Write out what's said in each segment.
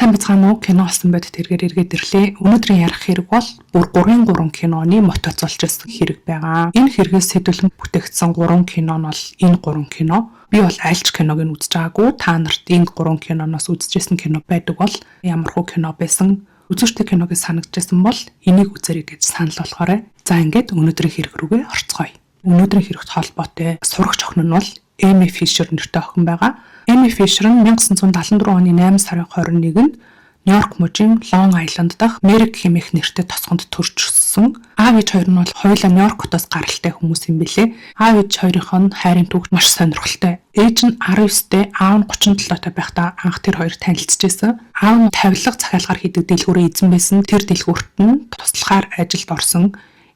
Сайн бацгаана уу? Кино олсон бодит хэрэгээр эргээд ирлээ. Өнөөдрийн ярих хэрэг бол бүр 3-3 киноны мотоцолж ирсэн хэрэг байгаа. Энэ хэрэгээс сэдвлэн бүтээгдсэн 3 кино нь бол энэ 3 кино. Би бол аль ч киног нь үзэж байгаагүй. Та нарт энэ 3 киноноос үзчихсэн кино байдаг бол ямар хуу кино байсан, үзүүштэй кино гэж санагдчихсан бол энийг үзээрэй гэж санал болгоорой. За, ингээд өнөөдрийн хэрэг рүүгээ орцгоё. Өнөөдрийн хэрэгт холбоотой сурагч охин нь бол Эми Фишер нэртэй охин байгаа. Эми Фишер нь 1974 оны 8 сарын 21-нд Нью-Йорк мужийн Лонг Айланд дахь Мерик хэмээх нэртэй тосгонд төрж өссөн. Аав ээж хоёр нь бол хоёулаа Нью-Йорк хотоос гаралтай хүмүүс юм билээ. Аав ээж хоёрынх нь хайрын түүх маш сонирхолтой. Ээж нь 19-тэй, аав нь 37-тай байхдаа анх тэр хоёр танилцчихсан. Аав нь тавилга захиалгаар хийдэг дэлгүүрийн эзэн байсан. Тэр дэлгүүрт нь туслахаар ажилд орсон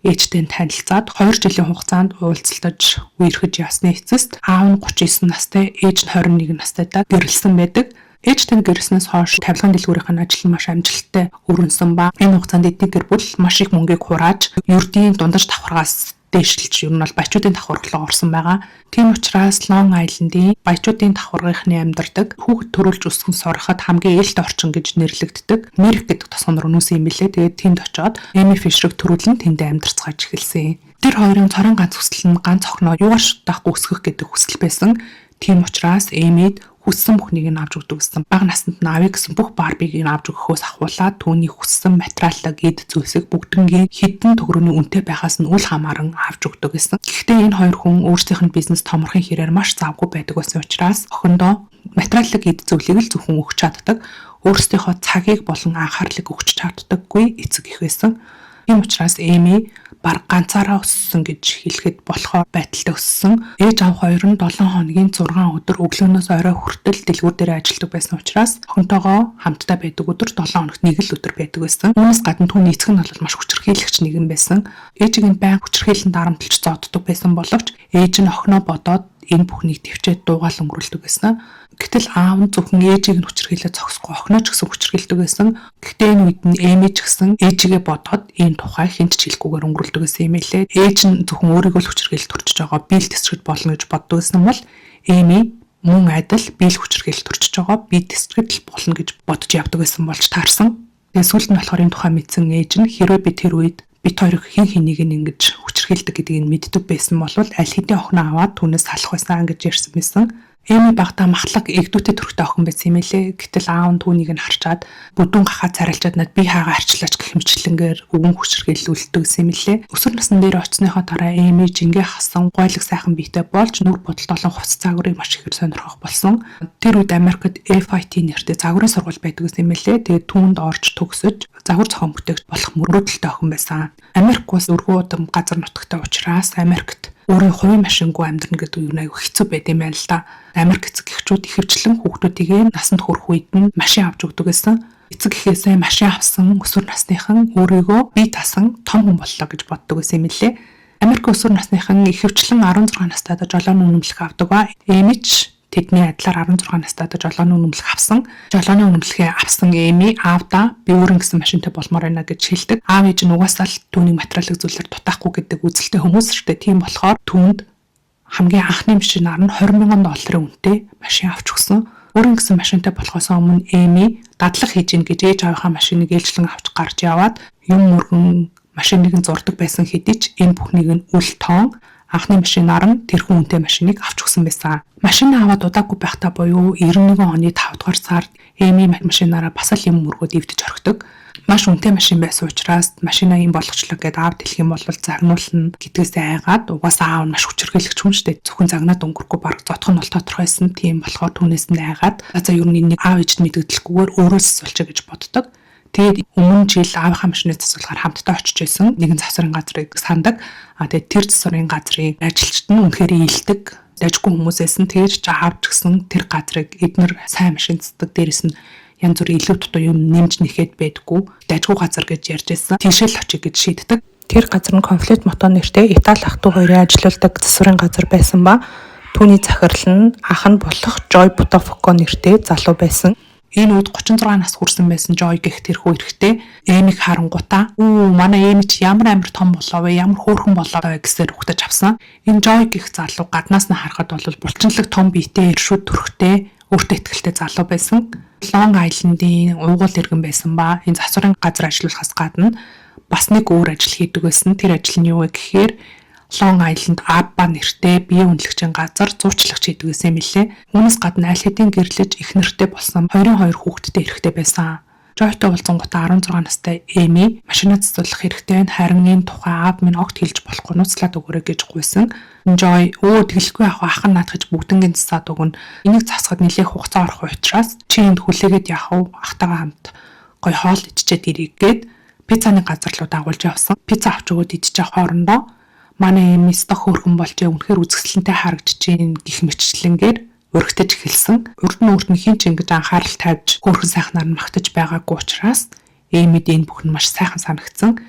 ээжтэй нь танилцаад 2 жилийн хугацаанд уулзалтаж үерхэж явсны эцэст аав нь 39 настай, ээж нь 21 настайдаа гэрлэсэн байдаг. Ээжтэй нь гэрлэснээс хойш тавилгын дэлгүүрийнх нь ажил нь маш амжилттай өрнөсөн ба энэ хугацаанд эдний гэр бүл маш их мөнгийг хурааж, ердийн дундаж давхаргаас дээшилж, ер нь бол баячуудын давхарга руу орсон байгаа. Тийм учраас Long Island-ийн баячуудын давхаргынхны амьдардаг, хүүхэд төрүүлж өсгөн сурахад хамгийн ээлтэй орчин гэж нэрлэгддэг Мерик гэдэг тосгон руу нүүсэн юм билээ. Тэгээд тэнд очиод Эми Фишерийг төрүүлэн тэндээ амьдарцгааж эхэлсэн. Тэр хоёрын цорын ганц хүсэл нь ганц охиноо юугаар шатаахгүй өсгөх гэдэг хүсэл байсан. Тийм учраас Эмид хүссэн бүхнийг нь авч өгдөг гэсэн. Бага наснд нь авъя гэсэн бүх Барбиг нь авч өгөхөөс ахуулаад түүний хүссэн материаллаг эд зүйлсийг бүгднгийн хэдэн төгрөгийн үнэтэй байхаас нь үл хамааран авч өгдөг гэсэн. Гэхдээ энэ хоёр хүн өөрсдийнх нь бизнес томорхын хэрээр маш завгүй байдаг байсан учраас охиндоо материаллаг эд зүйлийг л зөвхөн өгч чаддаг. Өөрсдийнхөө цагийг болон анхаарлыг өгч чаддаггүй эцэг их байсан. Тийм учраас Эми бараг ганцаараа өссөн гэж хэлэхэд болохоор байдалтай өссөн. Ээж аав хоёр нь 7 хоногийн 6 өдөр өглөөнөөс орой хүртэл дэлгүүр дээр ажилладаг байсан учраас охинтойгоо хамтдаа байдаг өдөр 7 хоногт нэг л өдөр байдаг байсан. Үүнээс гадна түүний эцэг нь бол маш хүчирхийлэгч нэгэн байсан. Ээжийг нь байнга хүчирхийлэн дарамтлж зоддог байсан боловч ээж нь охиноо бодоод энэ бүхнийг тэвчээд дуугаал өнгөрүүлдэг байсан. Гэтэл аав нь зөвхөн ээжийг нь хүчирхийлээд зогсохгүй, охиноо ч гэсэн хүчирхийлдэг байсан. Гэхдээ энэ үед нь Эми ч гэсэн ээжигээ бодоод энэ тухай хэнд ч хэлэхгүйгээр өнгөрүүлдэг байсан юм билээ. Ээж нь зөвхөн өөрийгөө л хүчирхийлэлд төрчиж байгаа, би л тэсчгэд болно гэж боддог байсан бол Эми мөн адил би л хүчирхийлэлд төрчиж байгаа, би тэсчгэд л болно гэж бодож явдаг байсан болж таарсан. Тэгээ сүүлд нь болохоор энэ тухай мэдсэн ээж нь хэрвээ би тэр үед бид хоёрыг хэн хэнийг нь ингэж хүчирхийлдэг гэдгийг нь мэддэг байсан бол аль хэдийн охиноо аваад түүнээс салах байсан гэж ярьсан байсан. Эми багтаа махлаг эгдүүтэй төрхтэй охин байсан юм элэ. Гэтэл аав нь түүнийг нь харчаад бүдүүн гахаа царайлчаад над би хаагаа арчлаач гэх мэтчилэнгээр өвөн хүчирхийлүүлдэг гэсэн юм элэ. Өсвөр насн дээр очсныхоо дараа Эми жингээ хасан гойлог сайхан биетэй болж нүр будалт олон хувцас загварыг маш ихээр сонирхох болсон. Тэр үед Америкт FIT нэртэй загварын сургууль байдаг гэсэн юм элэ. Тэгээд түүнд орж төгсөж загвар зохион бүтээгч болох мөрөөдөлтэй охин байсан. Америк улс өргөн удам газар нутагтай учраас Америкт өөрийн хувийн машингүй амьдрна гэдэг юу нэг хэцүү байд юм байна л да. Америк эцэг эхчүүд ихэвчлэн хүүхдүүдийг насанд хүрэх үед нь машин авч өгдөг гэсэн. Эцэг эхээсээ машин авсан өсвөр насныхан өөрийгөө бие тасан том хүн боллоо гэж боддог байсан юм лээ. Америк өсвөр насныхан ихэвчлэн 16 настайд жолооны үнэмлэх авдаг ба Эми ч тэдний адилаар 16 настайд жолооны үнэмлэх авсан. Жолооны үнэмлэхээ авсан Эми аавдаа би өөрийн гэсэн машинтай болмоор байна гэж хэлдэг. Аав ээж нь угаасаа л түүнийг материалын зүйлээр дутаахгүй гэдэг үзэлтэй хүмүүс шүү дээ. Тийм болохоор түүнд хамгийн анхны машинаар нь 20 мянган долларын үнэтэй машин авч өгсөн. Өөрийн гэсэн машинтай болохоос өмнө Эми дадлаг хийж гин гэж ээж аавынхаа машиныг ээлжлэн авч гарч яваад юм мөргөн машиныг нь зурдаг байсан хэдий ч энэ бүхнийг нь үл тоон анхны машинаар нь тэрхүү үнэтэй машиныг авч өгсөн байсан. Машин аваад удаагүй байхдаа буюу 91 оны 5 дугаар сард Эми машинаараа бас л юм мөргөөд эвдэж орхидог. Маш үнэтэй машин байсан учраас машинаа юм болгочлоо гэдээ аавд хэлэх юм бол загнуулна гэдгээс айгаад, угаасаа аав нь маш хүчирхийлэгч хүн шүү дээ. Зөвхөн загнаад өнгөрөхгүй, бараг зодох нь бол тодорхой байсан. Тийм болохоор түүнээс нь айгаад за ер нь энийг аав ээжд мэдэгдлэхгүйгээр өөрөө засуулчих гэж боддог. Тэгээд өмнө жил аавынхаа машины засварлахаар хамтдаа очиж байсан нэгэн засварын газрыг сандаг. А тэгээд тэр засварын газрын ажилчид нь үнэхээр ээлдэг, дажгүй хүмүүс байсан. Тэр ч аав ч гэсэн тэр газрыг эднэр сайн машин засдаг. Дээрэс нь янз бүрийн илүү дутуу юм нэмж нэхэд байдаггүй. Дажгүй газар гэж ярьж байсан. Тийшээ л очих гэж шийддэг. Тэр газар нь Конфликт мото нэртэй Итали ах トゥ хоёрын ажилладаг засварын газар байсан ба түүний захирал нь ах нь болох Joy Buttafuoco нэртэй залуу байсан. Энэ үед 36 нас хүрсэн байсан Joy гэх тэрхүү эрэгтэй Эмиг харангуутаа "Үү, манай Эми чи ямар амар том болоо вэ? Ямар хөөрхөн болоо вэ?" гэсээр угтаж авсан. Энэ Joy гэх залуу гаднаас нь харахад бол булчинлаг том биетэй, эршүүд төрхтэй, Өөртөө итгэлтэй залуу байсан. Long Island-ийн уугуул иргэн байсан ба энэ засварын газар ажиллахаас гадна бас нэг өөр ажил хийдэг байсан. Тэр ажил нь юу вэ гэхээр Long Island Abba нэртэй бие үнэлэгчийн газар зуучлагч хийдэг байсан юм билээ. Үүнээс гадна аль хэдийн гэрлэж их нэртэй болсон 22 хүүхэдтэй эрэгтэй байсан. Жойтой уулзангуудаа 16 настай Эми машинаа засуулах хэрэгтэй байна. Харин энэ тухай аав минь огт хэлж болохгүй, нууцлаад өгөөрэй гэж гуйсан. Жой өө тэгэлгүй яах вэ? Ах нь наадах гэж бүгднийг засаад өгнө. Энийг засахад нэлээх хугацаа орох учраас чи энд хүлээгээд яах вэ? Ахтайгаа хамт гоё хоол иччихэд ирье гээд пиццаны газар руу дагуулж явсан. Пицца авч өгөөд идчих хоорондоо манай Эми ёстой хөөрхөн болжээ, үнэхээр үзэсгэлэнтэй харагдчихээн гэх мэтчлэнгээр өргөтөж эхэлсэн. Урд нь өөрт нь хэн ч ингэж анхаарал тавьж хөөрхөн сайхнаар нь магтаж байгаагүй учраас Эмид энэ бүхэн маш сайхан санагдсан.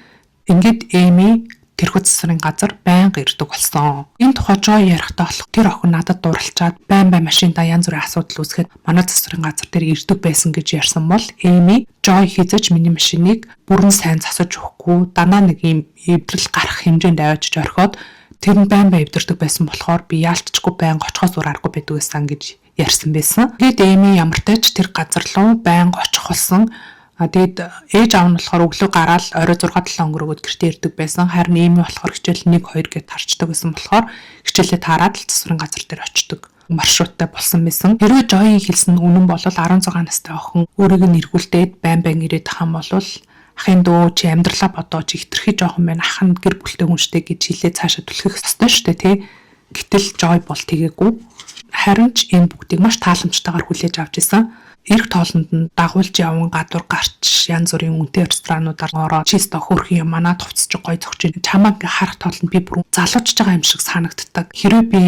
Ингээд Эми тэрхүү засварын газар байнга ирдэг болсон. Энэ тухай Жой ярихдаа болох тэр охин надад дурлалчаад байн байн машиндаа янз бүрийн асуудал үүсгээд манай засварын газар дээр ирдэг байсан гэж ярьсан бол Эми Жой хэзээ ч миний машиныг бүрэн сайн засаж өгөхгүй, дандаа нэг юм эвдрэл гарах хэмжээнд авчиж орхиод тэр нь байн байн эвдэрдэг байсан болохоор би яалтчгүй байнга очихоос өөр аргагүй байдаг байсан гэж ярьсан байсан. Тэгээд Эми ямартай ч тэр газар руу байнга очих болсон. А тэгээд ээж аав нь болохоор өглөө гараад орой 6 7 өнгөрөөгөөд гэртээ ирдэг байсан. Харин Эми болохоор хичээл 1 2 гээд тарчдаг байсан болохоор хичээлээ таарад л засварын газар дээр очдог маршруттай болсон байсан. Хэрвээ Жойн хэлсэн нь үнэн бол 16 настай охин өөрийг нь эргүүлдээд байн байн ирээд ах юм бол ахын дүү чи амьдралаа бодоо, чи хитрхи жоохон байна, ах нь гэр бүлтэй хүн штэ гэж хэлээ цаашаа түлхэх ёстой штэ тий. Гэтэл Жой бол тгээгүү. Харин ч энэ бүгдийг маш тааламжтайгаар хүлээж авч исэн. Эрг тоолонд нь дагуулж яван гадуур гарч янз бүрийн үнэтэй ресторануудаар ороод чи ёстой хөөрхөн юм манаа товцож гой зогч чамааг ингээ харах тоолонд би бүр залуучж байгаа юм шиг санагддаг. Хэрвээ би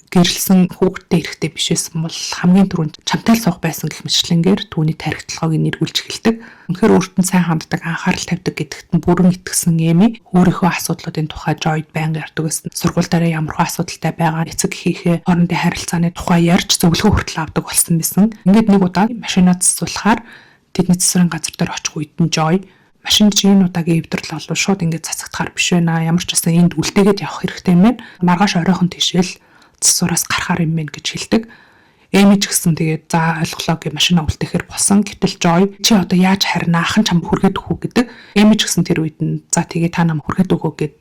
гэрлэсэн хүүхэдтэй эрэгтэй биш байсан бол хамгийн түрүүнд чамтай л суух байсан гэх мэтчлэнгээр түүний тархитлагыг нэргүүлж эхэлдэг. Үнэхээр өөрт нь сайн ханддаг, анхаарал тавьдаг гэдэгт нь бүрэн итгэсэн Эми өөрийнхөө асуудлуудын тухай Жойд байнга ярьдаг байсан. Сургууль дээр ямар хөө асуудалтай байгаа, эцэг эхийнхээ хоорондын харилцааны тухай ярьж зөвлөгөө хүртэл авдаг болсон байсан. Ингээд нэг удаа машинаа засуулахаар тэдний засварын газар дээр очих үед нь Жой машин чи энэ удаагийн эвдрэл болов шууд ингээд цацагдахаар биш байна. Ямар ч байсан энд үлдээгээд явах хэрэгтэй юм байна. Маргааш оройхон тийшэл засвараас гарахаар юм байна гэж хэлдэг. Эми ч гэсэн тэгээд за ойлголоо гэж машина үлдээхээр болсон. Гэтэл Жой чи одоо яаж харина, ах нь чам хүргээд өгөх үү гэдэг. Эми ч гэсэн тэр үед нь за тэгээ та нам хүргээд өгөө гэд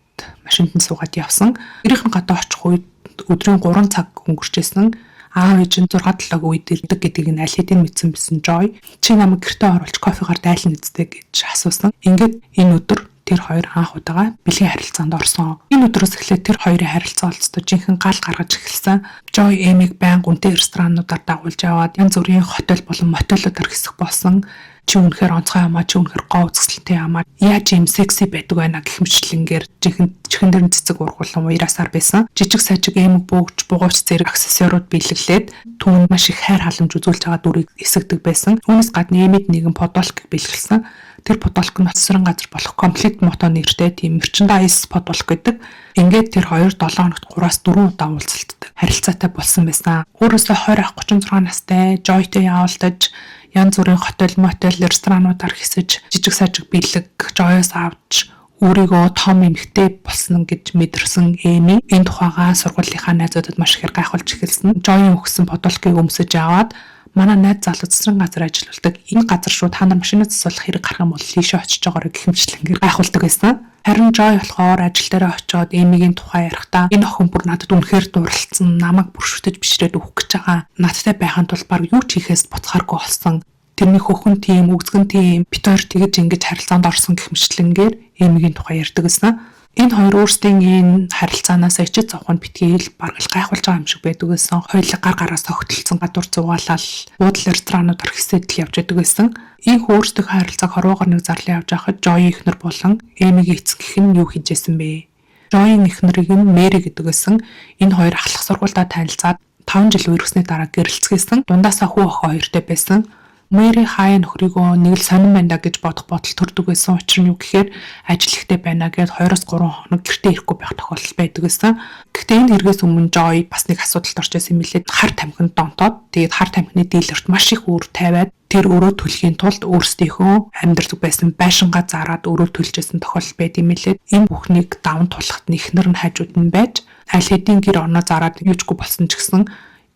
машинд нь суугаад явсан. Гэрийнх нь гадаа очих үед өдрийн 3 цаг өнгөрчээсэн. Аав ээж нь 6 7 үед ирдэг гэдгийг нь аль хэдийн мэдсэн байсан Жой чи намайг гэртээ оруулж кофегаар дайлна үсттэй гэж асуусан. Ингээд энэ өдөр тэр хоёр анх удаага бэлгийн харилцаанд орсон. Энэ өдрөөс эхлээд тэр хоёрын харилцаа олцтой жинхэнэ гал гаргаж эхэлсэн. Жой Эмиг байнга үнэтэй ресторануудаар дагуулж яваад янз бүрийн хотел болон мотелуудаар хэсэх болсон. Чи үнэхээр онцгой юмаа, чи үнэхээр гоо үзэсгэлэнтэй юмаа. Яаж ийм секси байдаг байна гэх мэтчлэнгээр жинхэнэ чихэн дээр нь цэцэг ургуулсан уяраасаар байсан. Жижиг сажиг эмэг бөөгч, бугуйч зэрэг аксессуарууд бэлэглээд түүнд маш их хайр халамж үзүүлж байгаа дүрийг эсгдэг байсан. Үүнээс гадна Эмид нэгэн подолк бэлгэлсэн. Тэр подолк нь засварын газар болох комплект мото нэртэй тийм merchandise подолк гэдэг. Ингээд тэр хоёр 7 хоногт 3-аас 4 удаа уулзалтдаг харилцаатай болсон байсан. Өөрөөсөө 20 36 настай Жойтой яавалдаж янз бүрийн хотел, мотел, ресторануудаар хэсэж жижиг сажиг бэлэг Жойоос авч өөрийгөө том эмэгтэй болсон гэж мэдэрсэн Эми энэ тухайгаа сургуулийнхаа найзуудад маш ихээр гайхуулж эхэлсэн. Жойн өгсөн подолкийг өмсөж аваад манай найз залуу засварын газар ажилладаг. Энэ газар шүү та нар машинаа засуулах хэрэг гарах юм бол тийшээ очиж байгаарай гэх мэтчлэнгээр гайхуулдаг байсан. Харин Жой болохоор ажил дээрээ очиод Эмигийн тухай ярихдаа энэ охин бүр надад үнэхээр дурлалцсан, намайг бүр шүтэж бишрээд өгөх гэж байгаа. Надтай байхын тулд баг юу ч хийхээс буцахааргүй болсон. Тэрний хөхөн тийм, үгзгэн тийм, бит хоёр тэгэж ингэж харилцаанд орсон гэх мэтчлэнгээр Эмигийн тухай ярьдаг гэсэн. Энэ хоёр өөрсдийн энэ харилцаанаас ичиж зовх нь битгий л бараг л гайхуулж байгаа юм шиг байдаг байсан. Хоёулаа гар гараас тогтолцсон гадуур зугаалал, буудал ресторануудаар хэсэдэл явж байдаг байсан. Ийхүү өөрсдийнхөө харилцааг хорвоогоор нэг зарлан явж байхад Жойн эхнэр болон Эмигийн эцэг гэх нь юу хийжсэн бэ? Жойн эхнэрийг нь Мэри гэдэг байсан. Энэ хоёр ахлах сургуульдаа танилцаад 5 жил үерхсэний дараа гэрэлцгээсэн. Дундаасаа хүү охин хоёртой байсан. Мэри хаяа нөхрийгөө нэг л сонин байна да гэж бодох бодол төрдөг байсан. Учир нь юу гэхээр ажил ихтэй байна гэд 2-3 хоног гэртээ ирэхгүй байх тохиолдол байдаг байсан. Гэхдээ энэ хэрэгээс өмнө Жой бас нэг асуудалд орж байсан юм билээ. Хар тамхинд донтоод тэгээд хар тамхины дилерт маш их үр тавиад тэр өрөө төлөхийн тулд өөрсдийнхөө амьдардаг байсан байшингаа зараад өрөө төлжсэн тохиолдол байд юм билээ. Энэ бүхнийг даван тулахад нь эхнэр нь хажууд нь байж аль хэдийн гэр орноо зараад юучгүй болсон ч гэсэн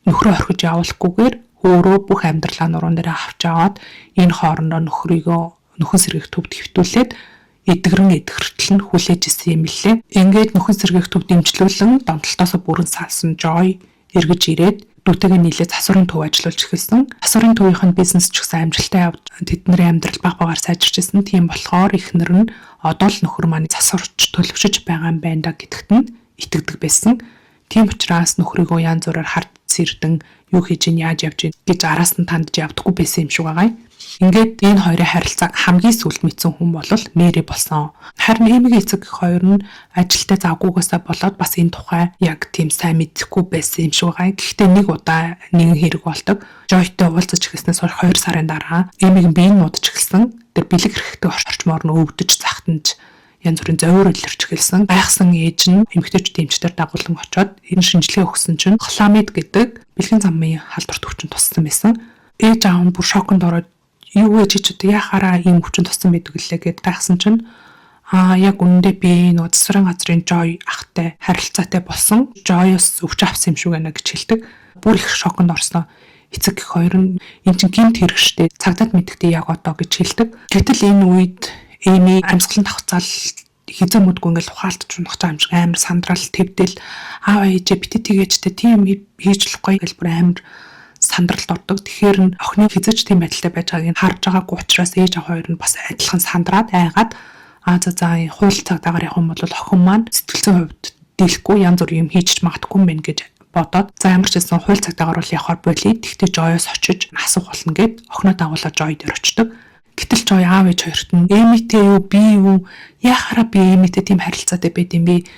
нөхрөө орхиж явуулахгүйгээр Өөрөө бүх амьдралаа нуруунд дээрээ авч аваад энэ хоорондоо нөхрийгөө нөхөн сэргээх төвд хэвтүүлээд эдгэрэн эдгэртэл нь хүлээж исэн юм лээ. Ингээд нөхөн сэргээх төв дэмжлүүлэн донтолтоосоо бүрэн салсан Joy эргэж ирээд дүүтэйгээ нийлээд засварын төв ажиллуулж эхэлсэн. Засварын төвийнх нь бизнес ч гэсэн амжилттай явж, тэдний амьдрал баг багаар сайжирч исэн. Тийм болохоор эхнэр нь одоо л нөхөр маань засварч төлөвшөж байгаа юм байна да гэдэгт нь итгэдэг байсан. Тийм учраас нөхрийгөө янз бүрээр хард сэрдэн юу хийж ин яаж явж ин гэж араас нь тандж явдаггүй байсан юм шиг байгаа юм. Ингээд энэ хоёрын харилцааг хамгийн сүүлд мэдсэн хүн бол Мэри болсон. Харин Эмигийн эцэг гэх хоёр нь ажилдаа завгүйгээсээ болоод бас энэ тухай яг тийм сайн мэдэхгүй байсан юм шиг байгаа. Гэхдээ нэг удаа нэгэн хэрэг болдог. Жойтой уулзаж эхэлснээс хойш 2 сарын дараа Эмигийн бие нь муудаж эхэлсэн. Тэр бэлэг хэрэгтэй орчмоор нь өвдөж захтанж янз бүрийн зовиор илэрч эхэлсэн. Гайхсан ээж нь эмэгтэйчүүдийн эмчтэр дагуулan очоод энэ шинжилгээ өгсөн чинь хламид гэдэг бэлгийн замын халдварт өвчин туссан байсан. Ээж аав нь бүр шоконд ороод юу вэ чи ч одоо яхаараа ийм өвчин туссан байдаг лээ гэд гайхсан чинь яг үнэндээ би нөгөө засварын газрын Joy ахтай харилцаатай болсон. Joy-оос өвчин авсан юм шиг байна гэж хэлдэг. Бүр их шоконд орсон. Эцэг гэх хоёр нь эн чинь гэмт хэрэг штэ. Цагдаад мэдгэдэй яг одоо гэж хэлдэг. Гэтэл энэ үед Эми амьсгалан давхцаал хизээ мүдгүй ингээл ухаалтж унах юм шиг амар сандрал твдэл аав ээжээ битээ тэгээжтэй тийм хийж болохгүй гэл бүр амар сандралд ордог. Тэгэхээр нь охины хизэж тийм байдалтай байж байгааг нь харж байгаагүй учраас ээж аав хоёр нь бас адилхан сандраад айгаад аа за за хууль цагдаагаар явах юм бол охин маань сэтгэл зүйн хувьд дийлэхгүй янз бүр юм хийж магадгүй юм байна гэж бодоод за ямар ч байсан хууль цагдаагаар бол явахар болий. Тэгтээ Жойоос очиж асуух болно гэд охиноо дагуулаад Жой дээр очдог. Гэтэл Жой аав ээж хоёрт нь Эмитэй юу би юу яхаараа би Эмитэй тийм харилцаатай байд юм бэ?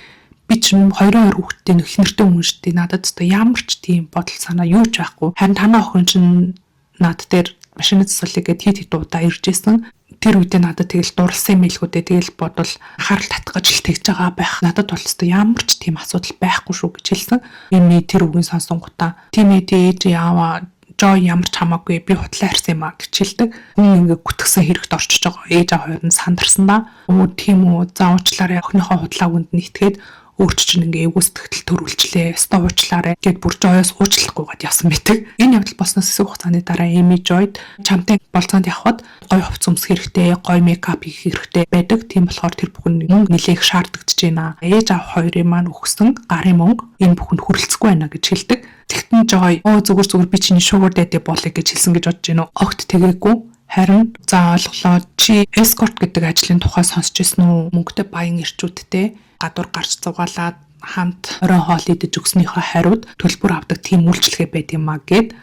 Би ч 22 хүүхэдтэй нөх нэртэй хүн шүү дээ. Надад өстой ямар ч тийм бодол санаа юу ч байхгүй. Харин танаа охин чинь над дээр машины засвалыг гээд хит хит удаа ирж исэн. Тэр үедээ надад тэгэл дурлсан юм илгүү дээ. Тэгэл бодвол анхаарал татах гэж л тэгж байгаа байх. Надад бол өстой ямар ч тийм асуудал байхгүй шүү гэж хэлсэн. Эми тэр үгийг сонсонгуудаа тийм ээ ээж яаваа Жой ямар ч хамаагүй би худлаа харсан юм а гэж хэлдэг. Хүн ингээ гүтгсэн хэрэгт орчиж байгаа. Ээж аав хоёр нь сандарсан да. Өө тийм үү. За уучлаарай. Охиныхоо худлаа үгэнд нь итгээд өөрч чинь ингээ эвгүй сэтгэл төрүүлчлээ. Ёстой уучлаарай гэд бүр Жойоос уучлахгүйгээд явсан байдаг. Энэ явдал болсноос хэсэг хугацааны дараа Эми Жойд чамтай болцоонд явхад гой хувцас өмсөх хэрэгтэй, гой мейкап хийх хэрэгтэй байдаг. Тийм болохоор тэр бүхэн мөнгө нэлээх шаардлагатай байна. Ээж аав хоёрын маань өгсөн гарын мөнгө энэ бүхэнд хүрэлцэхгүй байна гэж хэлдэг. Тэгтэн Жой оо зүгээр зүгээр би чиний sugar daddy болъё гэж хэлсэн гэж бодож байна уу? Огт тэгээгүй. Харин за ойлголоо, чи escort гэдэг ажлын тухай сонсч ирсэн үү? Мөнгөтэй баян эрчүүдтэй гадуур гарч зугаалаад хамт оройн хоол идэж өгснийхөө хариуд төлбөр авдаг тийм үйлчилгээ байд юм а гэд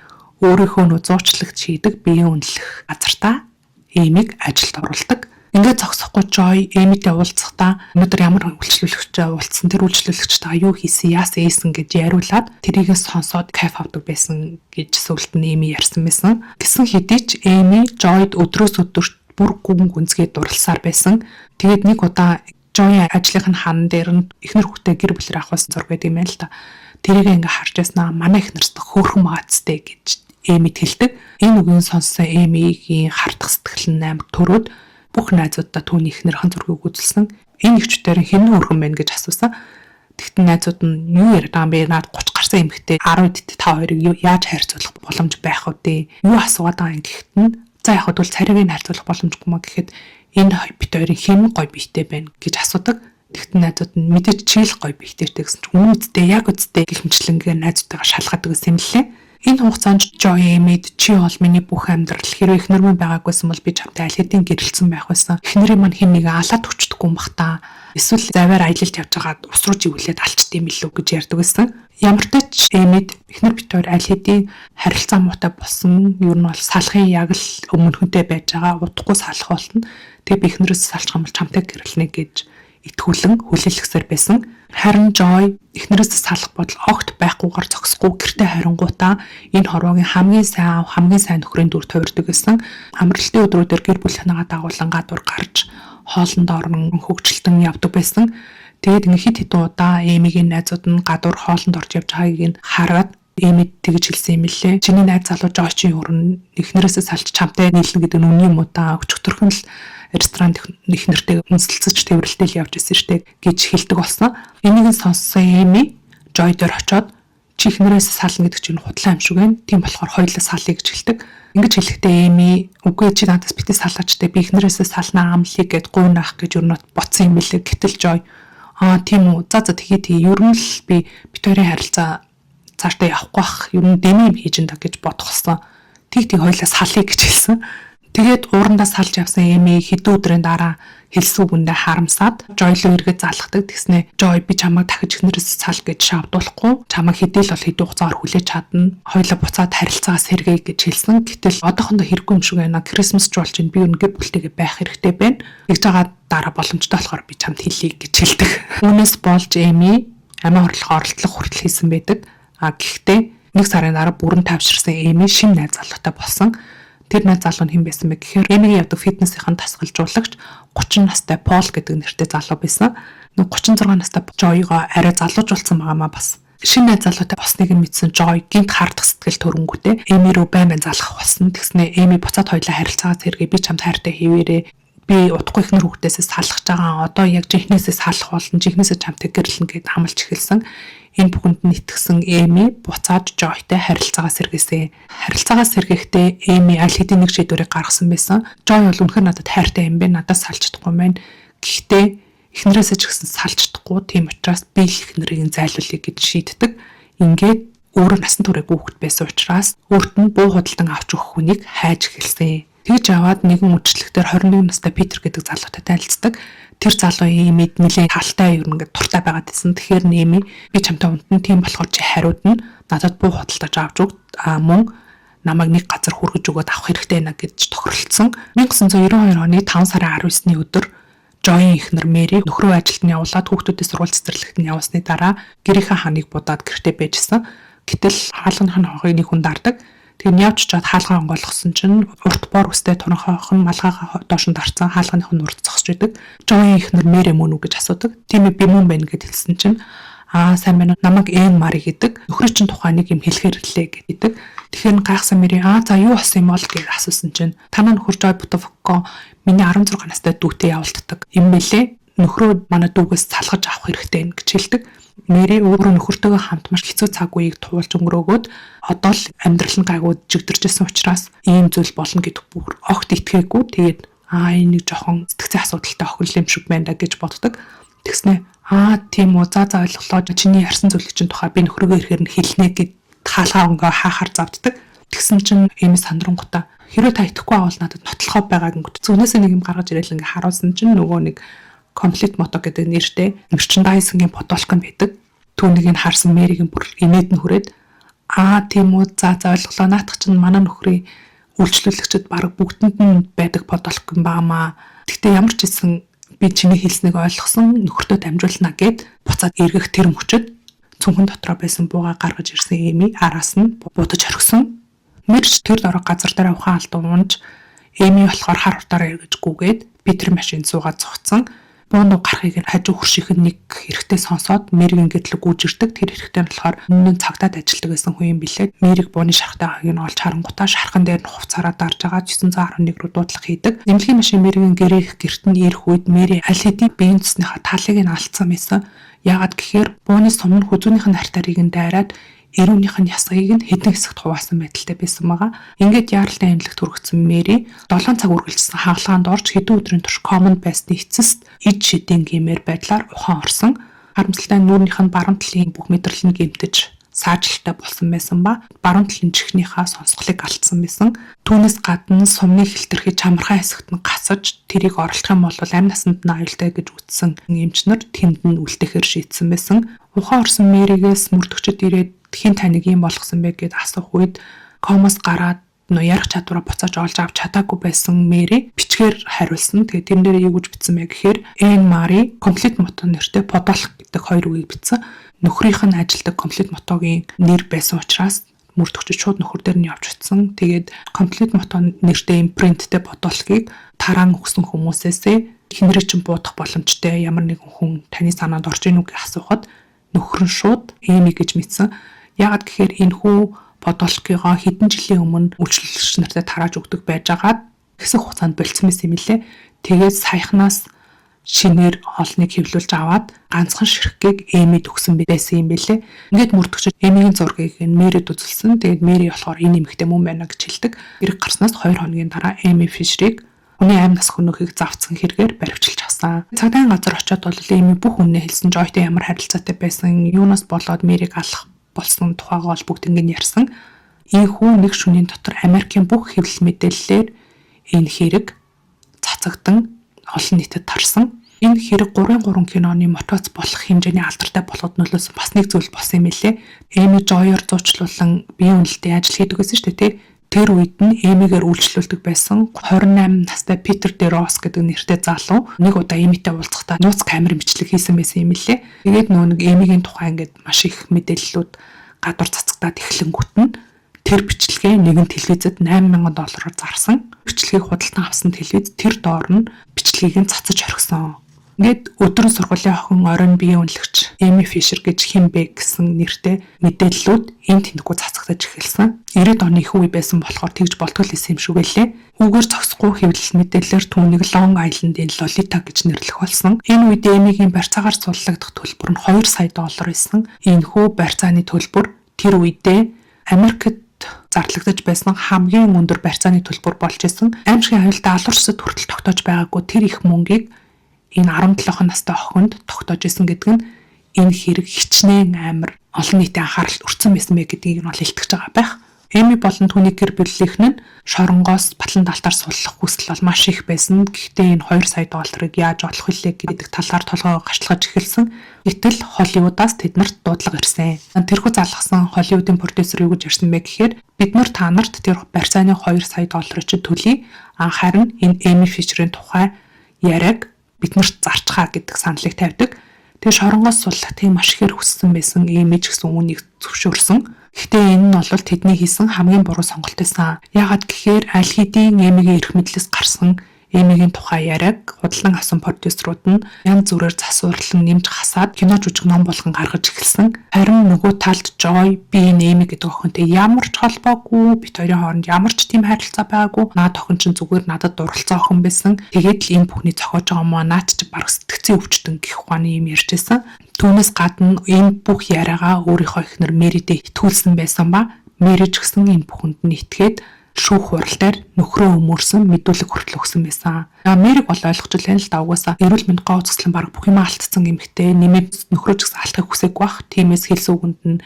өөрийнхөө нөө зуучлагч хийдэг биеийн үнэлэх газартаа Эмиг ажилд оруулдаг. Ингээд зогсохгүй Жой Эмитэй уулзахдаа өнөөдөр ямар үйлчлүүлэгчтэй уулзсан, тэр үйлчлүүлэгчтэйгээ юу хийсэн, яасан ийсэн гэж яриулаад тэрийгээ сонсоод кайф авдаг байсан гэж сүлд нь Эми ярьсан байсан. Гэсэн хэдий ч Эми Жойд өдрөөс өдөрт бүр гүн гүнзгий дурласаар байсан. Тэгээд нэг удаа Жойн ажлынх нь хан дээр нь эхнэр хүүхдээ гэр бүлээр авах зураг байдаг юм байна л та. Тэрийг ингээ харж байснаа манай эхнэрс хөөрхөн магаацтай гэж Эмид хэлдэг. Энэ үгийг сонссон Эмигийн хардах сэтгэл нь амар төрөөд бүх найзуудаа түүний эхнэрхэн зургийг үзүүлсэн. Энэ эгчүүдээр хэн хөөрхөн байна гэж асуусан. Тэгтэн найзууд нь юу яриад байгаа юм бэ? Наад 30 гарсан эмэгтэй 10 дэд та хоёрыг яаж харьцуулах боломж байх вэ? Юу асуугаад байгаа юм гэхэд нь за яг хөө царайг нь харьцуулах боломжгүй маа гэхэд энэ бит хоёрын хэн гоё биетэй байна гэж асуудаг. Тэгтэн найзууд нь мэдээж чийл гоё биетэй гэсэн чинь үнэн үсттэй яг үсттэй гэх мэтлэнгээр найзуудтайгаа шалгаад өгсөн юм лээ. Энэ хугацаанд Joy Эмид чи бол миний бүх амьдрал, хэрвээ эхнэр минь байгаагүйсэн бол би чамтай аль хэдийн гэрэлтсэн байх байсан. Эхнэрийн маань хэн нэгэн алаад өчтдөггүй юм бах та. Эсвэл завиар аялалд явж байгаад ус руу живүүлээд алчт юм билүү гэж ярьдаг байсан. Ямар ч Эмид эхнэр бит хоёр аль хэдийн харилцаа муутай болсон. Ер нь бол салахын яг л өмнөхөнтэй байж байгаа. Удахгүй салах болно. Тэгээ би эхнэрээс салчих юм бол чамтай гэрэлнэ гэж итгүүлэн хүлээлгэсээр байсан. Харин Joy эхнэрээс салах бодол огт байхгүйгээр зогсохгүй гэртээ харангуутаа энэ хорвоогийн хамгийн сайн аав, хамгийн сайн нөхрийн дүр тойрдог гэсэн. Амралтын өдрүүдээр гэр бүлийнхнийгаа дагуулan гадуур гарч хоолнд орон хөгжилтөн явдаг байсан. Тэгээд ингээ хит хит удаа Эмигийн найзууд нь гадуур хоолнд орж явж байгааг нь хараад Эмид тэгж хэлсэн юм лээ. Чиний найз залуу Joy чинь өрн эхнэрээсээ салж чамтай нийлнэ гэдэг нь үнэн юм уу та? Өчигдөрхөн л ресторанд их нэртэй үнсэлцэж тэврэлтэл явж исэн штэ гэж хэлдэг болсон. Энийг нь сонссон Эми Жой дээр очоод Чи эхнэрээс сална гэдэг чинь худлаа юм шиг байна. Тийм болохоор хоёулаа салъя гэж хэлдэг. Ингэж хэлэхдээ Эми үгүй, чи надаас битгий салаач те, би эхнэрээсээ салнаа, амлая гэд гуйнах гэж өрнөт ботсон юм билээ. Гэтэл Жой "Аа, тийм үү, за за, тэгээ тэгээ, ер нь л би бид хоёрын харилцаа цаашдаа явахгүй бах, ер нь дэмий юм хийж энэ гэж бодгосон. Тэг тэг, хоёулаа салъя" гэж хэлсэн. Тэгээд уурандаа салж явсан Эми хэдэн өдрийн дараа хэлсэн үгэндээ харамсаад Жой руу эргэж залгадаг. Тэгснэ Жой "Би чамайг дахиж эхнэрээс сал гэж шаавдуулахгүй. Чамайг хэдий л бол хэдэн хугацаагаар хүлээж чадна. Хоёулаа буцаад харилцаагаа сэргээе" гэж хэлсэн. Гэтэл одоохондоо хэрэггүй юм шиг байна. Christmas ч болж байна. Би ер нь гэр бүлтэйгээ байх хэрэгтэй байна. Тэгж байгаа дараа боломжтой болохоор би чамд хэлье гэж хэлдэг. Үүнээс болж Эми амиа хорлох оролдлого хүртэл хийсэн байдаг. А гэхдээ нэг сарын дараа бүрэн тайвширсан Эми шинэ найз залуутай болсон. Тэр найз залуу нь хэн байсан бэ гэхээр Эмигийн явдаг фитнесийн дасгалжуулагч 30 настай Пол гэдэг нэртэй залуу байсан. Нэг 36 настай Жойгоо арай залуужуулсан байгаамаа бас. Шинэ найз залуутай болсныг нь мэдсэн Жой гэнэт хардах сэтгэл төрөнгүүтээ Эми рүү байн байн залгах болсон. Тэгснэ Эми "Буцаад хоёулаа харилцаагаа сэргээе, би чамд хайртай хэвээрээ, би удахгүй эхнэр хүүхдээсээ салах байгаа. Одоо яг жинхнээсээ салах болно. Жинхнээсээ чамтай гэрлэнэ" гэд амлаж эхэлсэн. Энэ бүхэнд нь итгэсэн Эми буцаад Жойтой харилцаагаа сэргээсэн. Харилцаагаа сэргээхдээ Эми аль хэдийн нэг шийдвэрийг гаргасан байсан. Жой бол үнэхээр надад хайртай юм байна. Надаас салж чадахгүй юм байна. Гэхдээ эхнэрээсээ ч гэсэн салж чадахгүй. Тийм учраас би л эхнэрийг нь зайлуулъя гэж шийддэг. Ингээд өөрөө насан туршиг хүүхэд байсан учраас өөрт нь буу худалдан авч өгөх хүнийг хайж эхэлсэн. Тэгж аваад нэгэн үйлчлэгтэр 21 настай Питер гэдэг залуутай танилцдаг. Тэр залуу Эмид нэлээд талтай, ер нь ингээд дуртай байгаад байсан. Тэгэхээр Эми "Би чамтай унтна, тийм болохоор чи хариуд нь надад буу худалдаж авч өг, а мөн намайг нэг газар хүргэж өгөөд авах хэрэгтэй байна" гэж тохиролцсон. 1992 оны 5 сарын 19-ний өдөр Жоийн эхнэр Мэри нөхрөө ажилд нь явуулаад, хүүхдүүдээ сургууль цэцэрлэгт нь явуулсны дараа гэрийнхээ ханыг будаад гэртээ байжсэн. Гэтэл хаалганых нь хонхыг нэг хүн дардаг. Тэр нь явж чад хаалгаа онгойлгосон чинь урт бор үстэй туранхай охин малгайгаа доош нь дарцсан, хаалганых нь урд зогсож идэг. Жоийн эхнэр Мэри мөн үү гэж асуудаг. Тийм ээ, би мөн байна гэд хэлсэн чинь "Аа, сайн байна уу? Намайг Эн Мари гэдэг. Нөхрийн чинь тухай нэг юм хэлэхээр ирлээ" гэдэг. Тэгэхээр гайхсан Мэри "Аа за, юу болсон юм бол?" гэж асуусан чинь "Танаа нөхөр Жой Бутафоко миний 16 настай дүүтэй явуулддаг юм бэлээ. Нөхрөө манай дүүгээс салгаж авах хэрэгтэй гэж хэлдэг. Мэри өөрөө нөхөртөөгөө хамт маш хэцүү цаг үеийг туулж өнгөрөөгөөд одоо л амьдрал нь гайгүй жигдэрчсэн учраас ийм зүйл болно гэдэг бүр огт итгээгүй. Тэгээд аа, энэ нэг жоохон сэтгэцийн асуудалтай охин юм шиг байна да гэж боддог. Тэгснэ "Аа, тийм үү, за за, ойлголоо, чиний ярьсан зүйлийн чинь тухай би нөхрөөгөө ирэхээр нь хэлнэ" гэд хаалгаа өнгөө хаахаар завддаг. Тэгсэн чинь Эми сандрангуутаа "Хэрвээ та итгэхгүй авал надад нотлохоо байгаа" гингүүт зүүнээсээ нэг юм гаргаж ирээл ингээ харуулсан чинь нөгөө нэг Complete Moto гэдэг нэртэй merchandising-ийн бодолк нь байдаг. Түүнийг нь харсан Мэригийн бүр инээд нь хүрээд "Аа, тийм үү, за за, ойлголоо, наатах чинь манай нөхрийн үйлчлүүлэгчид баг бүгдэнд нь байдаг бодолк юм баамаа. Гэхдээ ямар ч хэлсэн би чиний хэлснийг ойлгосон, нөхөртөө дамжуулна" гэд буцаад эргэх тэр мөчөд цүнхэн дотроо байсан бууга гаргаж ирсэн Эми араас нь будаж орхисон. Мэрч тэр дорог газар дээр ухаан алдан унж, Эми болохоор хар хурдаараа эргэж гүгээд Питер машинд суугаад зогцсон. Бууну гарахыг хажуу хөршийнх нь нэг эрэгтэй сонсоод Мэригийн гэрлэг гүйж ирдэг. Тэр эрэгтэй нь болохоор өмнө нь цагдаад ажилладаг байсан хүн юм билээ. Мэриг бууны шархтайгааг нь олж харангуутаа шархан дээр нь хувцаараа дарж байгаа 911 рүү дуудлага хийдэг. Эмнэлгийн машин Мэригийн гэрээ гэрт нь ирэх үед Мэри аль хэдийн биеийн цусныхаа талыг нь алдсан байсан. Яагаад гэхээр бууны сум нь хүзүүнийх нь артерийг нь дайраад эрүүнийх нь ясгийг нь хэдэн хэсэгт хуваасан байдалтай байсан байгаа. Ингээд яаралтай эмнэлэгт хүргэсэн Мэри 7 цаг үргэлжилсэн хагалгаанд орж, хэдэн өдрийн турш комонд байсны эцэст ид шидийн гэмээр байдлаар ухаан орсон. Харамсалтай нь нүүрнийх нь баруун талын бүх мэдрэл нь гэмтэж саажилттай болсон байсан ба баруун талын чихнийхаа сонсголыг алдсан байсан. Түүнээс гадна сумны хэлтэрхий чамархай хэсэгт нь гасаж, тэрийг оролдох юм бол амь насанд нь аюултай гэж үзсэн эмч нар тэнд нь үлдээхээр шийдсэн байсан. Ухаан орсон Мэригээс мөрдөгчд ирээд хэн таныг ийм болгосон бэ гэд асуух үед комоос гараад нөө ярих чадвараа буцааж олж авч чадаагүй байсан Мэри бичгээр хариулсан. Тэгээд тэрэн дээр юу гэж бичсэн бэ гэхээр Эн Мари, Complete Moto нэртэй Подолк гэдэг хоёр үгийг бичсэн. Нөхрийнх нь ажилдаг Complete Moto-гийн нэр байсан учраас мөрдөгчд шууд нөхөр дээр нь явж очсон. Тэгээд Complete Moto нэртэй импринттэй бодолкийг тараан өгсөн хүмүүсээсээ хинрээ чинь буудах боломжтой ямар нэгэн хүн таны санаанд орж ийн үү гэж асуухад нөхөр нь шууд Эми гэж мэдсэн. Яагаад гэхээр энэ хүү бодолкийгоо хэдэн жилийн өмнө үйлчлэгч нартай тарааж өгдөг байжгаад хэсэг хугацаанд болцсон байсан юм лээ. Тэгээд саяхнаас Шинээр олныг хэвлүүлж аваад ганцхан ширхгийг Эмид өгсөн байсан юм билээ. Ингээд мөрдөгчид Эмигийн зургийг нь Мэрид үзүүлсэн. Тэгээд Мэри болохоор энэ эмэгтэй мөн байна гэж хэлдэг. Хэрэг гарснаас 2 хоногийн дараа Эми Фишерийг хүний амь нас хөнөөхийг завцсан хэрэгээр баривчилж авсан. Цагдаагийн газар очиод бол Эми бүх үннээ хэлсэн. Жойтой ямар харилцаатай байсан, юунаас болоод Мэрийг алах болсон тухайгаа бол бүгд ингэ ярьсан. Ийхүү нэг шөнийн дотор Америкийн бүх хэвлэл мэдээллээр энэ хэрэг цацагдан олон нийтэд тарсан. Энэ хэрэг 3-3 киноны мотивац болох хэмжээний алдартай болоход нөлөөсөн бас нэг зүйл болсон юм билээ. Эми Жойор зуучлуулан биеийн үнэлтийн ажил хийдэг байсан шүү дээ, тий. Тэр үед нь Эмигээр үйлчлүүлдэг байсан 28 настай Питер Дерос гэдэг нэртэй залуу нэг удаа Эмитэй уулзахдаа нууц камерын бичлэг хийсэн байсан юм билээ. Тэгээд нөө нэг Эмигийн тухай ингээд маш их мэдээллүүд гадуур цацагдаад эхлэнгүүт нь тэр бичлэгээ нэгэн телевизэд 8000 доллараар зарсан. Бичлэгийг худалдан авсан телевиз тэр доор нь бичлэгийг нь цацаж орхисон. Ингээд өдрөн сургуулийн охин оройн биеийн үнэлэгч Эми Фишер гэж хэн бэ гэсэн нэртэй мэдээллүүд энэ тэнэггүй цацагдаж эхэлсэн. 90-ад оны их үе байсан болохоор тэгж болтгол хийсэн юм шиг байлээ. Үүгээр зогсохгүй хэвлэл мэдээллээр түүнийг Long Island-ийн Лолита гэж нэрлэх болсон. Энэ үед Эмигийн барьцаагаар суллагдах төлбөр нь 2 сая доллар байсан. Энэхүү барьцааны төлбөр тэр үедээ Америкт зарлагдаж байсан хамгийн өндөр барьцааны төлбөр болж исэн. Аймшгийн аюултай алуурчсад хүртэл тогтоож байгаагүй тэр их мөнгийг энэ 17 настай охинд тогтоож исэн гэдэг нь энэ хэрэг хичнээн амар олон нийтийн анхааралд өртсөн байсан бэ гэдгийг нь бол илтгэж байгаа байх. Эми болон түүний гэр бүлийнх нь шоронгоос батлан далтаар суллах хүсэл бол маш их байсан. Гэхдээ энэ 2 сая долларыг яаж олох вүлээ гэдэг талаар толгой гачлаж эхэлсэн. Гэтэл Холливуудаас тэднэрт дуудлага ирсэн. Тэрхүү залгасан Холливуудын продюсер юу гэж ярьсан бэ гэхээр бид нар та нарт тэр барьцааны 2 сая долларыг чинь төлье. Харин энэ Эми Фишерийн тухай яриаг биднэрт зарчхаа гэдэг саналыг тавьдаг. Тэгээ шоронгоос суллах тийм маш ихээр хүссэн байсан имиж гэсэн үүнийг зөвшөөрсөн. Гэхдээ энэ нь бол тэдний хийсэн хамгийн буруу сонголт байсан. Яагаад гэхээр аль хэдийн Эмигийн эрх мэдлээс гарсан Эмигийн тухай яриаг худалдан авсан продюсерууд нь янз бүрээр засварлан нэмж хасаад кино жүжиг ном болгон гаргаж эхэлсэн. Харин нөгөө талд Жой би энэ Эми гэдэг охинтой ямар ч холбоогүй, бит хоёрын хооронд ямар ч тийм харилцаа байгаагүй. Наад охин чинь зүгээр надад дурлцсан охин байсан. Тэгээд л энэ бүхний зохиож байгаа маа наад чи бараг сэтгцэн өвчтөн гэх ухааны юм ярьж байсан. Түүнээс гадна энэ бүх яриагаа өөрийнхөө эхнэр Мэритэй итгүүлсэн байсан ба Мэри ч гэсэн энэ бүхэнд нь итгээд шүүх хурал дээр нөхрөө өмөрсөн мэдүүлэг хүртэл өгсөн байсан. Америк бол ойлгож байна л да, угаасаа эрүүл мэнд гоо үзэсгэлэн бараг бүх юм алдсан эмэгтэй нэмээд нөхрөө ч гэсэн алдахыг хүсээгүй бах. Тиймээс хэлсэн үгэнд нь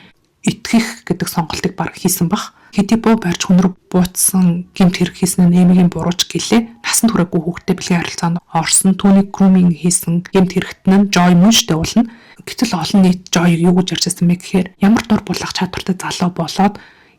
итгэх гэдэг сонголтыг бараг хийсэн бах. Хэдий буу барьж хүн рүү буутсан гэмт хэрэг хийсэн нь Эмигийн бурууч гэлээ. Насанд хүрээгүй хүүхдтэй бэлгийн харилцаанд орсон, түүнийг grooming хийсэн гэмт хэрэгт нь Joy мөн штэ уулна. Гэтэл олон нийт Joy-г юу гэж ярьж байсан бэ гэхээр ямар дур булах чадвартай залуу болоод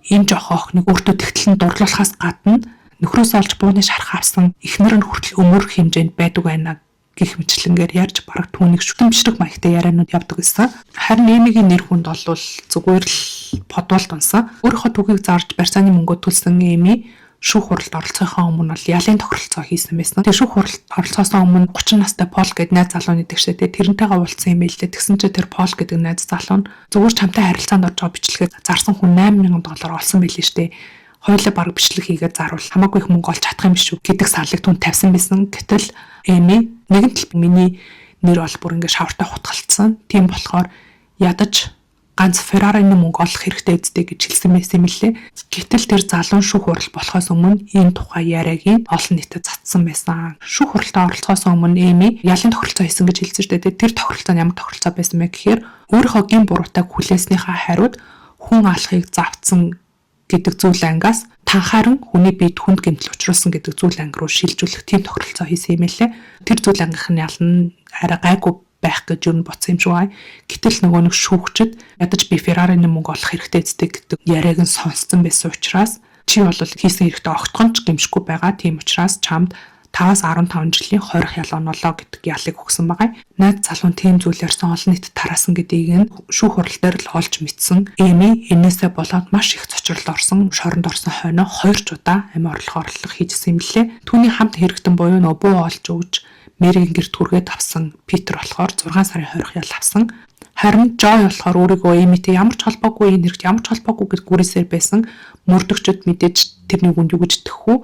энэ жоох охиныг өөртөө тэгтэл нь дурлуулахаас гадна нөхрөөс олж бууны шарх авсан эхнэр нь хүртэл өмөрөх хэмжээнд байдаг байна гих мэтлэнгээр ярьж бараг түүнийг шүтэн бишрэх маягтай ярианууд явдаг гэсэн. Харин Эмигийн нэр хүнд бол зүгээр л подволд унсан. Өөрийнхөө түүхийг зарж барьцааны мөнгөө төлсөн Эми шүүх хуралд оролцохын өмнө бол ялын тохиролцоо хийсэн байсан. Тэгээ шүүх хуралд оролцоосоо өмнө 30 настай Пол гэдэг найз залуу нэгдэг шээ. Тэрнтэйгээ уулзсан юм байл лээ. Тэгсэн чинь тэр Пол гэдэг найз залуу нь зүгээр чамтай харилцаанд орж байгаа бичлэгээ зарсан хүн 8000 доллар олсон байлээ штэ. Хоёулаа бараг бичлэг хийгээд заруул хамаагүй их мөнгө олж чадах юм шүү гэдэг саналыг түн тавьсан байсан. Гэтэл Эми нэгэн тал миний нэр бол бүр ингээ шавартай хутгалтсан. Тийм болохоор ядаж ганц Ferrari-ны мөнгө олох хэрэгтэй үсттэй гэж хэлсэн байсан юм лээ. Гэтэл тэр залуун шүүх хурал болохоос өмнө энэ тухай яриаг нь олон нийтэд цацсан байсан. Шүүх хуралдаа оролцохоос өмнө Эми ялын тохиролцоо хийсэн гэж хэлсэн шүү дээ. Тэр тохиролцоо нь ямар тохиролцоо байсан бэ гэхээр өөрийнхөө гин буруутайг хүлээснийхаа хариуд хүн алахыг завцсан гэдэг зүйл ангиас танхаарн хүний биед хүнд гэмтэл учруулсан гэдэг зүйл анги руу шилжүүлэх тийм тохиролцоо хийсэн юм лээ. Тэр зүйл ангийнх нь ял нь арай гайгүй байх гэж юу бодсон юм шиг байна. Гэтэл нөгөө нэг шүүгчд ядаж би Ferrari-ны мөнгө олох хэрэгтэй зү гэдэг яриаг нь сонссон байсан учраас чи бол хийсэн хэрэгтэй огтхон ч гэмшихгүй байгаа. Тийм учраас чамд 5-аас 15 жилийн хорих ял онолоо гэдэг ялыг өгсөн байгаа. Найз залуун тийм зүйл ярьсан олон нийтэд тараасан гэдгийг нь шүүх хурал дээр л олж мэдсэн. Эми энээсээ болоод маш их цочролд орсон, шоронд орсон хойноо 2 ч удаа амь орлох орлого хийжсэн юм лээ. Түүний хамт хэрэгтэн буюу нөө буу олж өгж Мэригийн гэрт хүргээд авсан Питер болохоор 6 сарын хорих ял авсан. Харин Жой болохоор өөрийгөө Эмитэй ямар ч холбоогүй, энэ хэрэгт ямар ч холбоогүй гэж гүрээсээр байсан. Мөрдөгчд мэдээж тэрний үгэнд юу гэж итгэхгүй.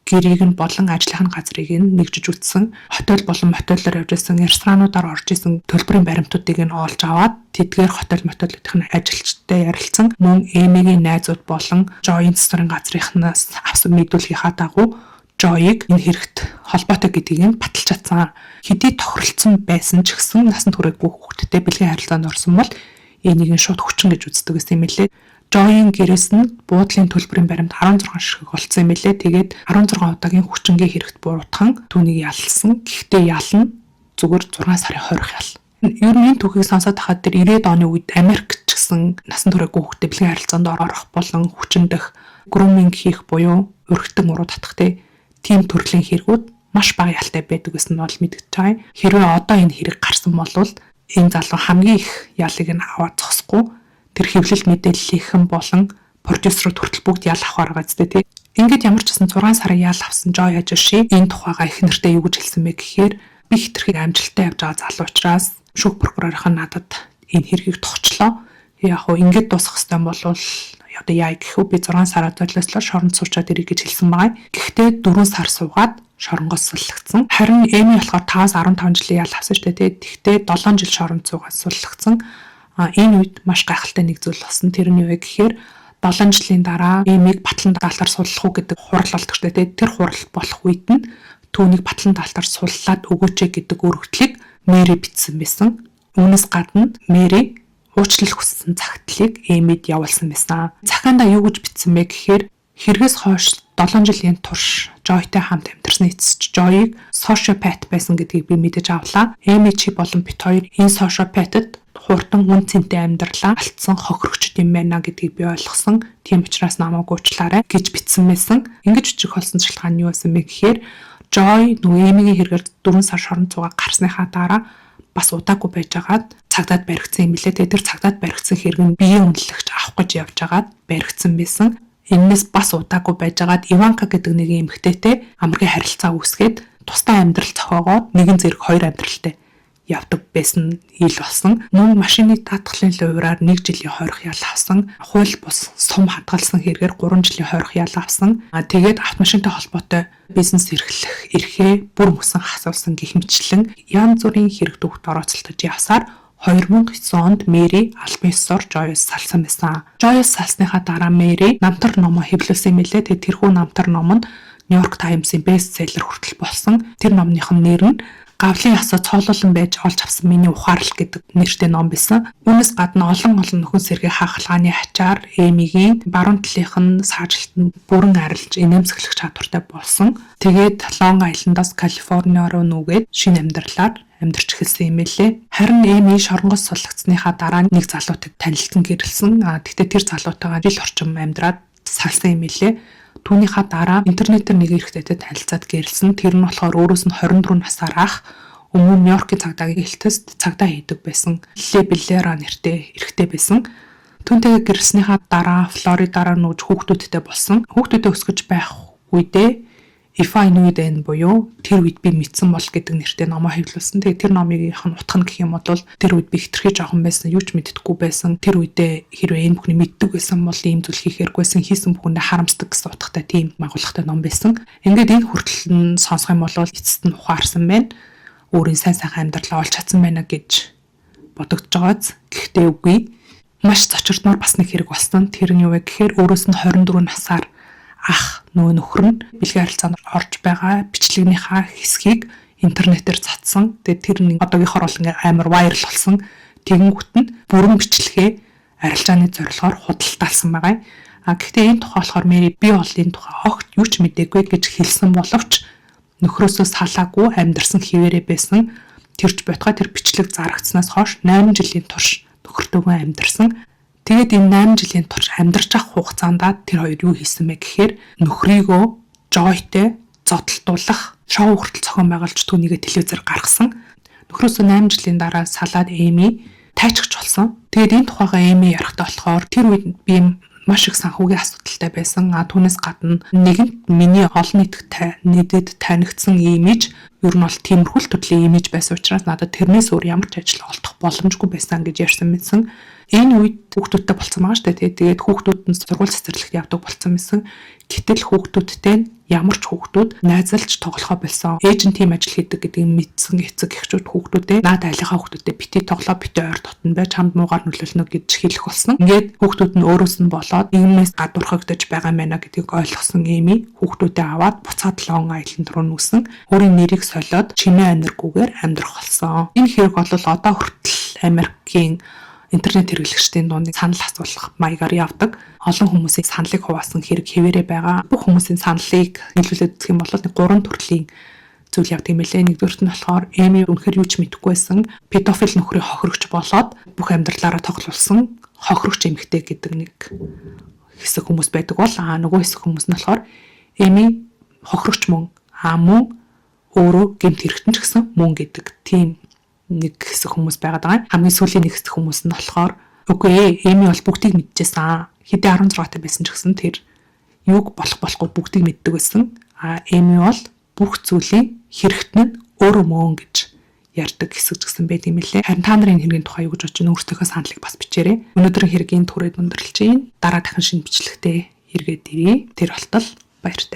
Гэрийг нь болон ажлынх нь газрыг нь нэгжиж үтсэн. Хотел болон мотелоор явж исэн, ресторануудаар орж исэн төлбөрийн баримтуудыг нь олж аваад тэдгээр хотел мотелүүдийнх нь ажилчдтай ярилцсан. Мөн Эмигийн найзууд болон Жойн засварын газрынхнаас авсан мэдүүлгийнхаа дагуу Жойг энэ хэрэгт холбоотой гэдгийг нь баталж чадсан. Хэдий тохиролцсон байсан ч гэсэн насанд хүрээгүй хүүхэдтэй бэлгийн харилцаанд орсон бол энийг нь шууд хүчин гэж үздэг гэсэн юм лээ. Жойн гэрээс нь буудлын төлбөрийн баримт 16 ширхэг олцсон юм лээ. Тэгээд 16 удаагийн хүчингийн хэрэгт буруутхан түүнийг ялсан. Гэхдээ ял нь зүгээр 6 сарын 20 ял. Ер нь энэ түүхийг сонсоод хахад тэр 90-ад оны үед Америк ч гэсэн насан туршаагүй хүүхдээ бэлгийн харилцаанд орох болон хүчиндэх, grooming хийх буюу өргөтөн уруу татах тийм төрлийн хэрэгүүд маш бага ялтай байдаг гэсэн нь бол мэдгэж байгаа юм. Хэрвээ одоо энэ хэрэг гарсан бол энэ залуу хамгийн их ялыг нь аваад зогсохгүй, тэр хэвлэл мэдээллийнхэн болон продюсерууд хүртэл бүгд ял авахар байгаа зү, тий. Ингээд ямар ч гэсэн 6 сарын ял авсан Жой Ажиши энэ тухайга их нэртэй юу гэж хэлсэн бэ гэхээр би хитрхи амжилттай явж байгаа залуу учраас шүүх прокурорын надад энэ хэргийг тогчлоо. Яг хуу ингээд дуусах хэвээр болвол одоо яа гэх вэ? Би 6 сараа золиослоо шоронд суучаад ирэх гэж хэлсэн байгаа. Гэхдээ 4 сар суугаад шоронгоос суллагдсан. Харин Эми болохоор 5-15 жилийн ял авсан шүү дээ. Тэгэхдээ 7 жил шоронд суугаад суллагдсан. А энэ үед маш гайхалтай нэг зүйл болсон. Тэр нь юу вэ гэхээр 7 жилийн дараа Эмийг батлан даалтаар суллах уу гэдэг хурал болдог шүү дээ. Тэр хурал болох үед нь түүнийг батлан даалтаар суллаад өгөөч гэдэг өргөдлийг Мэри бичсэн байсан. Үүнээс гадна Мэри уучлал хүссэн цагтлыг Эмид явуулсан байсан. Захаандаа юу гэж бичсэн бэ гэхээр хэрэгээс хойш 7 жилийн турш Жойтой хамт амьдарсан эцэст Жойг sociopath байсан гэдгийг би мэдэж авлаа. Эми, чи болон бит хоёр энэ sociopath-д хурдан үн цэнтэй амьдралаа алдсан хохирогчд юм байна гэдгийг би ойлгосон. Тийм учраас намайг уучлаарай гэж бичсэн байсан. Ингэж бичих болсон шалтгаан нь юу байсан бэ гэхээр Жой нөгөө Эмигийн хэрэгээр 4 сар шоронд цугаа гарсныхаа дараа бас удаагүй байжгаад цагдаад баригдсан юм билээ. Тэгээ тэр цагдаад баригдсан хэрэг нь биеийн үнэлэгч авах гэж явж байгаад баригдсан байсан. Эннээс бас удаагүй байжгаад Иванка гэдэг нэг эмэгтэйтэй амаргийн харилцаа үүсгээд тусдаа амьдрал зохиогоод нэгэн зэрэг хоёр амьдралтай явдаг байсан ил болсон. Мөн машины даатгалын луйвраар 1 жилийн хойрох ял авсан. Хууль бус сум хадгалсан хэрэгээр 3 жилийн хойрох ял авсан. Тэгээд автомашинтай холбоотой бизнес эрхлэх эрхээ бүр мөсөн хасуулсан гэх мэтчлэн янз бүрийн хэрэг дүүхт орооцолтож явсаар 2009 онд Мэри албан ёсоор Жойос салсан байсан. Жойос салсныхаа дараа Мэри намтар номоо хэвлүүлсэн юм билээ. Тэгээд тэрхүү намтар ном нь Нью-Йорк Таймс-ын бестселлер хүртэл болсон. Тэр номных нь нэр нь "Гавлын ясаа цоолуулан байж олж авсан миний ухаарлал" гэдэг нэртэй ном байсан. Үүнээс гадна олон олон нөхөн сэргээ хагалгааны ачаар Эмигийн баруун талынх нь саажилт нь бүрэн арилж инээмсэглэх чадвартай болсон. Тэгээд Лонг Айлендаас Калифорниа руу нүгээд шинэ амьдралаар амьдарч эхэлсэн юм билээ. Харин Эми шоронгоос суллагдсныхаа дараа нэг залуутай танилцсан, гэрэлсэн. А тэгтээ тэр залуутайгаа жил орчим амьдраад салсан юм билээ. Түүнийхээ дараа интернетээр нэг эрэгтэйтэй танилцаад гэрэлсэн. Тэр нь болохоор өөрөөс нь 24 насаар ах, өмнө Нью-Йоркийн цагдаагийн элтэст цагдаа хийдэг байсан. Ле Биллера нэртэй эрэгтэй байсан. Түүнтэйгээ гэрэлснийхаа дараа Флоридараа нүүж хүүхдүүдтэй болсон. Хүүхдүүдээ өсгөж байх үедээ "If I Knew Then" буюу "Тэр үед би мэдсэн бол" гэдэг нэртэй номоо хэвлүүлсэн. Тэгээд тэр номыг нь утга нь гэх юм бол тэр үед би хэтэрхий жоохон байсан, юу ч мэддэггүй байсан. Тэр үедээ хэрвээ энэ бүхнийг мэддэг байсан бол ийм зүйл хийхээргүй байсан, хийсэн бүхэндээ харамсдаг гэсэн утгатай тийм агуулгатай ном байсан. Ингээд энэ хүртэл нь сонсох юм бол эцэст нь ухаарсан байна. Өөрийн сайн сайхан амьдралаа олж чадсан байна гэж бодогдож байгааз. Гэхдээ үгүй. Маш цочирдмоор бас нэг хэрэг болсон. Тэр нь юу вэ гэхээр өөрөөс нь 24 насаар ах нөгөө нөхөр нь бэлгийн харилцаанд орж байгаа бичлэгнийхаа хэсгийг интернетээр цацсан. Тэгээд тэр нэг одоогийнхоор бол ингээ амар viral болсон. Тэгэнгүүт нь бүрэн бичлэгээ арилжааны зорилгоор худалдаалсан байгаа юм. А гэхдээ энэ тухай болохоор Мэри би бол энэ тухай огт юу ч мдээгүй гэж хэлсэн боловч нөхрөөсөө салаагүй амьдарсан хിവэрэ байсан. Тэрч байтугай тэр бичлэг зарагдсанаас хойш 8 жилийн турш нөхөртөөгөө амьдарсан. Тэгээд энэ 8 жилийн турш амьдарч авах хугацаанд тэр хоёр юу хийсэн бэ гэхээр нөхрийгөө Жойтой зодтолдуулах шоу хүртэл зохион байгуулж түүнийгээ телевизээр гаргасан. Нөхрөөсөө 8 жилийн дараа салаад Эми тайчгч болсон. Тэгээд энэ тухайгаа Эми ярихдаа болохоор тэр үед би маш их санхүүгийн асуудалтай байсан. А түүнээс гадна нэгэнт миний олон нийтэд нийтэд танигдсан имиж ер нь бол тиймэрхүү л төрлийн имиж байсан учраас надад тэрнээс өөр ямар ч ажил олдох боломжгүй байсан гэж ярьсан байсан. Энэ үед хүүхдүүдтэй болцсон байгаа шүү дээ. Тэгээд хүүхдүүд нь сургууль цэцэрлэгт явдаг болцсон байсан. Гэтэл хүүхдүүдтэй Ямар ч хүүхдүүд найзалж тоглохоо болсон. Ээж нь тийм ажил хийдэг гэдгийг мэдсэн эцэг эхчүүд хүүхдүүдээ наад айлынхаа хүүхдүүдэд битгий тоглоо, битгий ойр дотно байж, чамд муугаар нөлөөлнө гэж хэлэх болсон. Ингээд хүүхдүүд нь өөрөөс нь болоод нийгмээс гадуурхагдаж байгаа юм байна гэдгийг ойлгосон Эми хүүхдүүдээ аваад буцаад Лонг Айленд руу нүүсэн. Өөрийн нэрийг солиод чимээ аниргүйгээр амьдрах болсон. Энэ хэрэг бол одоо хүртэл Америкийн интернет хэрэглэгчдийн дунд санал асуулах маягаар явдаг. Олон хүмүүсийн саналыг хуваасан хэрэг хэвээрээ байгаа. Бүх хүмүүсийн саналыг нийлүүлээд үзэх юм бол нэг гурван төрлийн зүйл явдаг юм билээ. Нэгдүгээрт нь болохоор Эми үнэхээр юу ч мэдэхгүй байсан. Педофил нөхрийн хохирогч болоод бүх амьдралаараа тоглуулсан хохирогч эмэгтэй гэдэг нэг хэсэг хүмүүс байдаг бол нөгөө хэсэг хүмүүс нь болохоор Эми хохирогч мөн мөн өөрөө гэмт хэрэгтэн ч гэсэн мөн гэдэг тийм нэг хэсэг хүмүүс байгаад байгаа. Хамгийн сүүлийн нэг хэсэг хүмүүс нь болохоор үгүй Эми бол бүгдийг мэдчихсэн. Хэдий 16 та байсан ч гэсэн тэр юуг болох болохгүй бүгдийг мэддэг байсан. Эми бол бүх зүйлийн хэрэгтэн нь өөрөө мөн гэж ярьдаг хэсэг ч гэсэн байд юм лээ. Харин та нарын хэргийн тухай юу гэж бодож байна? Өөрсдийнхөө саналыг бас бичээрэй. Өнөөдрийн хэргийн түрээд өндөрлөж байна. Дараа дахин шинэ бичлэгтэй эргээд ирье. Тэр болтол баяртай.